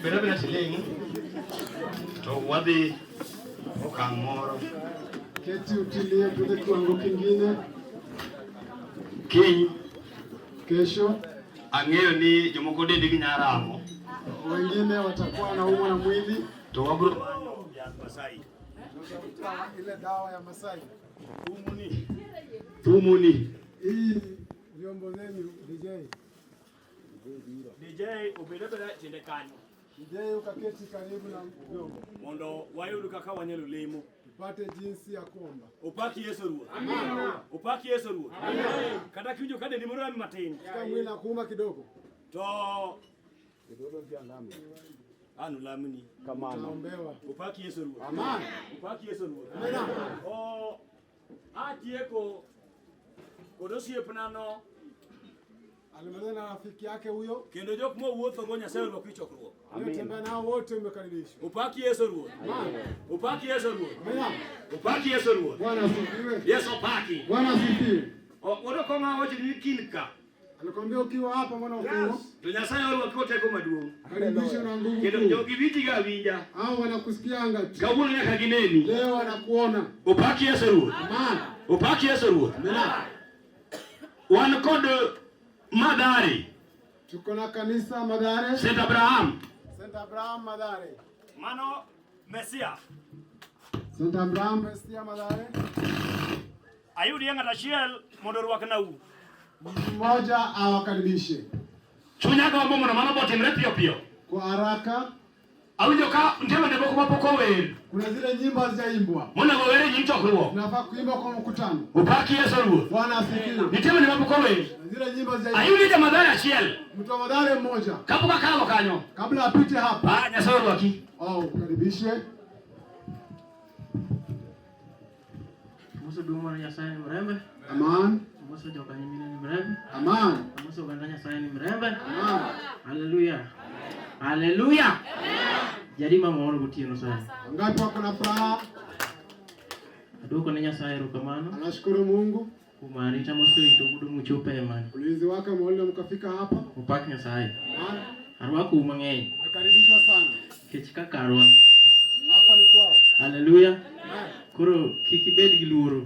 Bed abeda siling' to wadhi okang' moro. Keti utilie tuende kiwango kingine. Kiny Kesho ang'eyo ni jomoko dendgi nya ramo wengine watakuwa wanaumwa na mwili, to wabro manyo yath Masai. tutatafuta ile dawa ya Masai. Thumuni. Thumuni. Hii vyombo zenu DJ. DJ obed abeda tiende kanyo DJ ukaketi karibu na vyombo mondo wayud kaka wanyalo lemo. tupate jinsi ya kuomba. Opak Yesu Ruoth. Opak Yesu Ruoth. Kata kiwinjo ka dendi moro rami matin Kama mwili nakuuma kidogo, to an olamni. utaombewa. Opak Yesu Ruoth. Amen. Opak Yesu Ruoth. Amina. O atieko kod osiepnano Alimaliza na rafiki yake huyo kendo jok mowuothogo Nyasaye orwaki e chokruok. aliyotembea nao wote umekaribishwa. Opak Yesu Ruoth. Opak Yesu Ruoth. Amina. Opak Yesu Ruoth. Bwana asifiwe. Yesu opaki. Bwana asifiwe. Wuod Okong'a wacho ni kin ka Alikwambia ukiwa hapa mwana wa to Nyasaye orwaki teko maduong'. karibishwa na nguvu Kendo kuu. jogi winjiga awinja. Hao wanakusikianga tu. Kawuono nyaka gineni. Leo wanakuona. Opak Yesu Ruoth. Amen. Opak Yesu Ruoth. Amina. Wan kod Madhari, Tuko na kanisa Madhare, St. Abraham. St. Abraham Madhare. Mano Mesia. St. Abraham Mesia Madhare. Ayudie ng'at achiel mondo orwaknau. Mmoja awakaribishe Chunya gombo mondo mano botimre piyo piyo. kwa haraka. Awinjo ka nitie wende moko mapok ower. Kuna zile nyimbo hazijaimbwa, Monego ower e nyim chokruok. tunafaa kuimba kwa mkutano. Opak Yesu Ruoth. Bwana asifiwe. Nitie wende mapok ower. Na zile nyimbo hazijaimbwa. Ayudi jamadhari achiel. Mtu wa Madhare mmoja Kapok akalo kanyo. kabla apite hapa, Ah, Nyasaye orwaki. oh, ukaribishwe. Amoso duong' mar Nyasaye ni mrembe. Aman, Amoso joka nyimine ni mrembe. aman, Amoso oganda Nyasaye ni mrembe. aman. Haleluya. Haleluya. Jadi mamor gotieno sana. Wangapi wako na furaha? Aduoko ne Nyasaye erokamano Anashukuru Mungu kuom arita moserito udo muchopo e mani. ulinzi wake umeona mkafika hapa. Opak Nyasaye. Aman. Arwakou mang'eny Nakaribishwa sana nikech ka karwa. hapa ni kwao. Haleluya. Amen. Koro kik ibed gi luoro.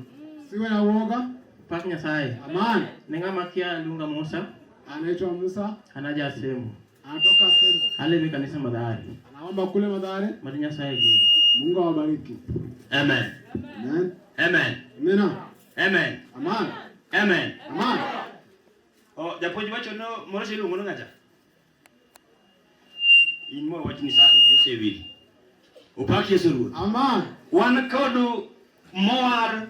Siwe na uoga. Opak Nyasaye. Aman. Ne ng'ama kia luonga Musa, Anaitwa Musa, an aja Sembo. anatoka Sembo, Alemo e kanisa Madhare. anaomba kule Madhare. Mad Nyasaye gwedhu. Mungu awabariki. Amen. Amen. Amen. Amina. Amen. Aman. Amen. Aman. Oh, japuonj wacho no moro cha iluongo ni ng'acha. In mo wach ni sa osewil. Opak Yesu Ruoth. Aman. Wan kod Moar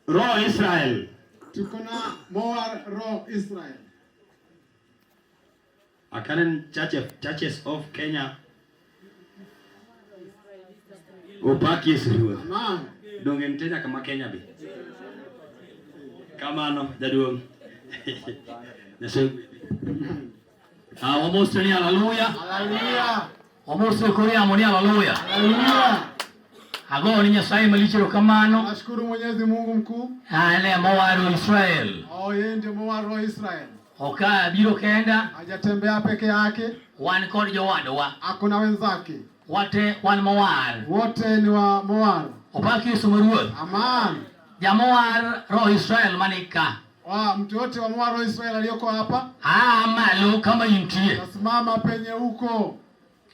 Roho Israel. Tuko na Moar Roho Israel. Akanen Churches of Kenya. Opak Yesu Ruoth. Aman. Donge nitie nyaka ma Kenya be. Kamano jaduong'. Nyasaye ogwedhi. Ah, wamosre ni haleluya. Haleluya. Wamosre koriamo ni haleluya. Haleluya. Ago ni Nyasaye malich erokamano. Nashukuru Mwenyezi Mungu mkuu. Ah, ne mowaro Israel. Oh, yeye ndio Moar Roho Israel. Ok abiro kenda, Hajatembea peke yake, wan kod jowadwa. ako na wenzake. Wate wan mowar. Wote ni wa Moar. Opak Yesu ma Ruoth. Aman. Jamowar Roho Israel manika. Wa mtu yote wa Moar Roho Israel aliyoko hapa, Aa malo kama intie. tasimama penye huko.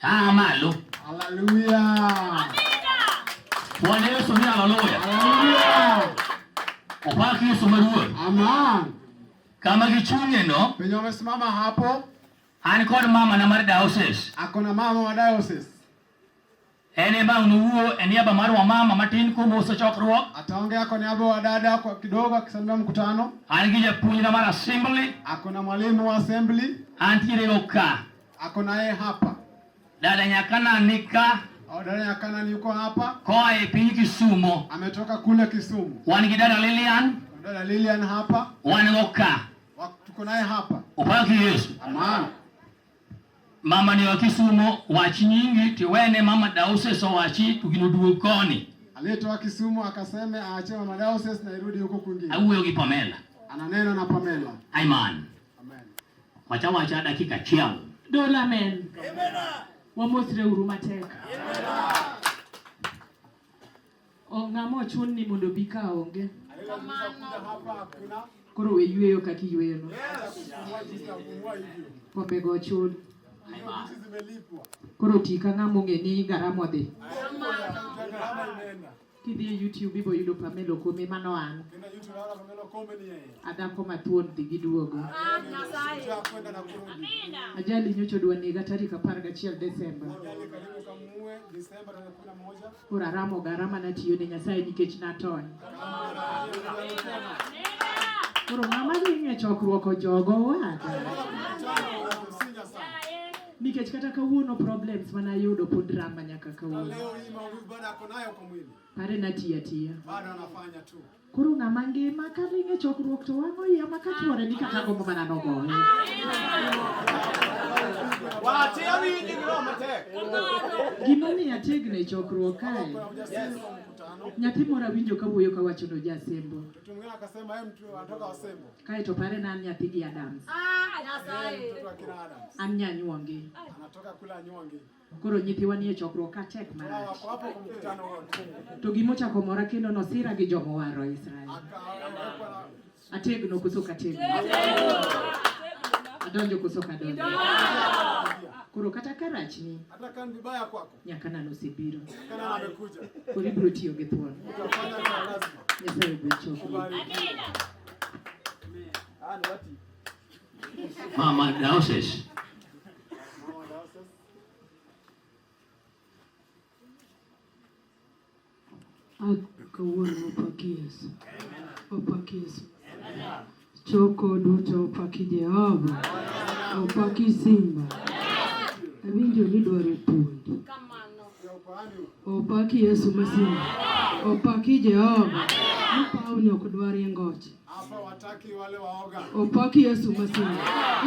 Aa malo. Haleluya. Bwana Yesu ni haleluya. Haleluya. Opak Yesu ma Ruoth. Aman. Kama gichung'e no, Penye wamesimama hapo, an kod mama na mar diocese. ako na mama wa diocese. En ema nowuo e niaba mar wamama matin kuom chokruok. Ataongea kwa niaba wa dada kwa kidogo akisimamia mkutano. An gi japuonjna mar assembly, Ako na mwalimu wa assembly, antiere go ka. ako naye hapa. Dada Nyakana ni ka Au dada ya Kanani yuko hapa, koa e piny Kisumo. ametoka kule Kisumu. Wan gi dada Lilian, Dada Lilian hapa, wan go ka. tuko naye hapa. Opak Yesu. Aman. Mama ni wa Kisumo wach nyingi tiwene mama diocese owachi to gino duog koni. Aliyetoka Kisumu akaseme aache mama diocese na irudi huko kwingine. Awuoyo gi Pamela. Ananena na Pamela. Amen. Amen. Wacha wacha dakika achiel. Dolo amen. Wamosre uru matek. O ng'ama ochun ni mondo obi ka onge. Hapa hakuna Koro we yweyo kaka iyweyono. kupumua jinsi ya kupumua hivyo. Kombego ochul. Hizo zimelipwa. Koro ti ka ng'ama ong'e ni garama odhi. Gharama imeenda. Kidhi e YouTube ibo yudo Pamela Okome mano an. Kenda YouTube naona Pamela Okome ni yeye. Adhako mathuon dhi gi duogo. Shujaa kwenda na kurudi. Ajali nyocha dwa nega tarik 11 Desemba. Ajali karibu kamue Desemba tarehe 11. Koro aramo garama natiyo ne Nyasaye nikech natony. Koro ng'ama dhi e chokruok ojogo owada. Mkutano unamsinya sana. Nikech kata kawuono problems manayudo pod rama nyaka Na kawuono. leo hii maumivu bado ako nayo kwa mwili. Pare natiyo atiya. Bado anafanya tu. Koro ng'ama ngima kaling' e chokruok to wang'o iya ma kachuore ni kata gombo mana nogoye. Gimomiyo ategno e chokruok kae, Kuna ujasiri kwa mkutano. nyathi moro awinjo kawuoyo kawacho ni ojasembo. Mtoto mwingine akasema yeye mtu anatoka Wasembo. Kae to pare na an nyathi gi Adams. Yeye mtoto wa kina Adams. An nyanyuongi. Anatoka kule Anyuangi. Koro nyithiwa nie chokruok ka tek Wao marach. wako hapo kwa mkutano wote. To gimochako mora kendo nosira gi jomowaro Israel. Akawekwa na Ategno koso ok ategno? Adonjo koso ok adonjo? Koro kata ka rachni, hata kama ni vibaya kwako. nyaka nano osebiro. Kana amekuja. Koro ibiro tiyo gi thuon. Utafanya kwa lazima. Nyasaye ogwedh chokruok. Mama diocese. Mama diocese. Kawuono opaki Yesu. Opaki Yesu. Choko duto opaki Jehova. Opaki Simba. Awinjo ni idwaro puonj. Ya ukoani huko. Opaki Yesu Masimba. Opaki Jehova. Mupawni ok dwarie ngoche. Hapa wataki wale waoga. Opaki Yesu Masimba.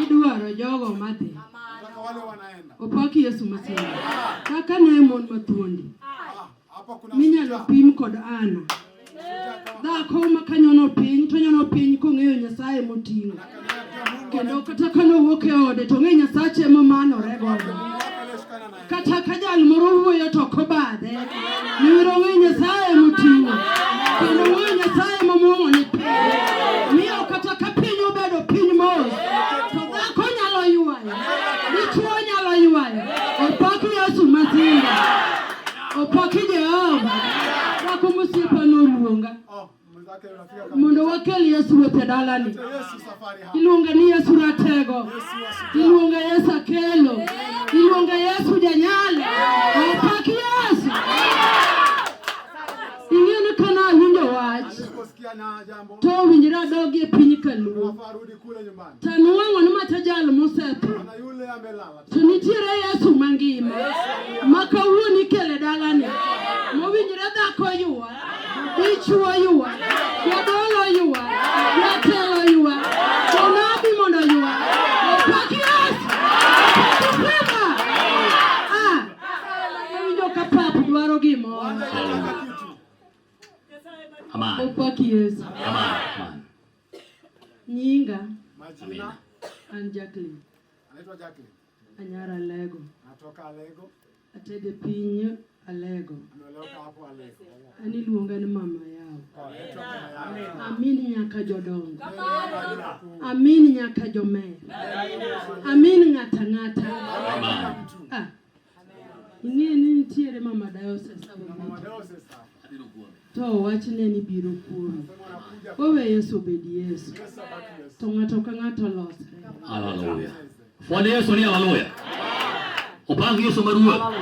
Idwaro jogo madhi. Nataka wale wanaenda. Opaki Yesu Masimba. Kaka ne mon mathuondi. Ah, hapa kuna Minyalo shujaa. pim kod Ana. Shujaa kama Dhako ma kanyono piny to nyono piny kong'eyo Nyasaye moting'o. Kanyaga Mungu Kendo kata kanowuok e ode to ong'e Nyasache momanore godo. wake aliyeshikana naye. Kata ka jal moro wuoyo to ok obadhe. Nimar ong'eyo Nyasaye moting'o. Kendo ong'eyo Nyasaye momuomo ni piny. Miyo kata ka piny obedo piny mos, to dhako nyalo ywayo. Dichuo nyalo ywayo. Opak Yesu Masimba. Opaki Jehova. Dhako mosiepa noluonga. Oh, mwenzake unafika kama Mondo wakel Yesu wuoth e dalani. Yesu safari hapa. Iluonga ni Yesu ratego. Iluonga Yesu akelo. Iluonga Yesu janyalo. Opak Yesu. Ing'e ni kana awinjo wach Aliposikia na jambo, to owinjore adogi e piny kaluo. unafaa rudi kule nyumbani. To anwang'o ni macha jal mosetho. Na yule amelala. To nitiere Yesu mangima ma kawuono ikele dalani. Mowinjore dhako ywa, dichuo ywa, jadolo ywa, jatelo ywa, jonabi mondo ywa. Opak Yesu! Opak Simba! Ah, awinjo ka pap dwaro gimoro. Nataka kitu. Amen. Opak Yesu. Amen. Amen. Nyinga Majina an Jacqueline, anaitwa Jacqueline. anyar Alego. Anatoka Alego. Atedo piny Alego. Ameoleweka hapo Alego. An iluonga ni mama yao. Anaitwa mama yao. Amin nyaka jodongo. Amin nyaka jomer. Amin ng'ata ng'ata. Amen. Ah. Ing'e ni nitiere mama diocese Mama hapa. diocese hapa. To owachne ni biro kuome. Sema anakuja. Owe Yesu obed Yesu. Yesu abaki Yesu. To ng'ato ka ng'ato losre. Hallelujah. Fwad Yesu ni hallelujah. Opak Yesu maruoth.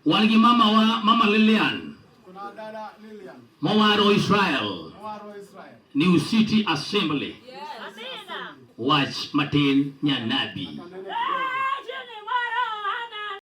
Wan gi mama wa mama Lilian Kuna dada Lilian mowaro Israel Mwaro Israel. New City Assembly. Wach matin nyanabi. Kanene